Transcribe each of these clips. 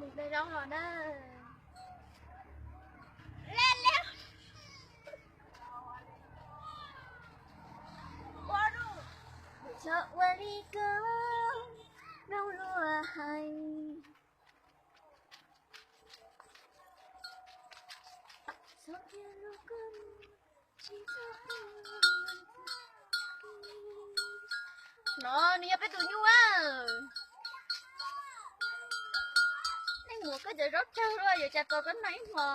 Mus de zaub los na. Txhob ua li koj mloog luag hais. No nws yog peb tus nyuj a. Nej mus koj cov zaub tsawg luaj, yuav cas tos koj noj ib hmo.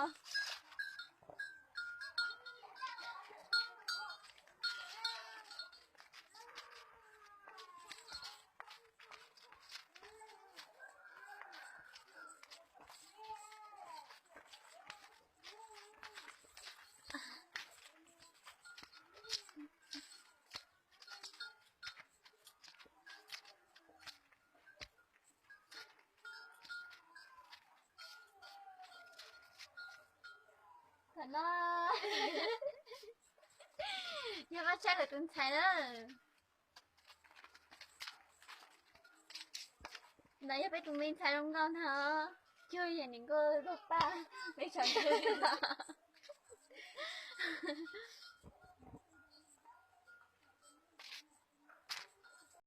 Tam no yog Mab Tshab lawv tus ntxhais na. Ntawd yog peb tus me ntxhais zoo nkauj ntag. Cuag yog niam nkauj zog paj, peb tshav ntuj los.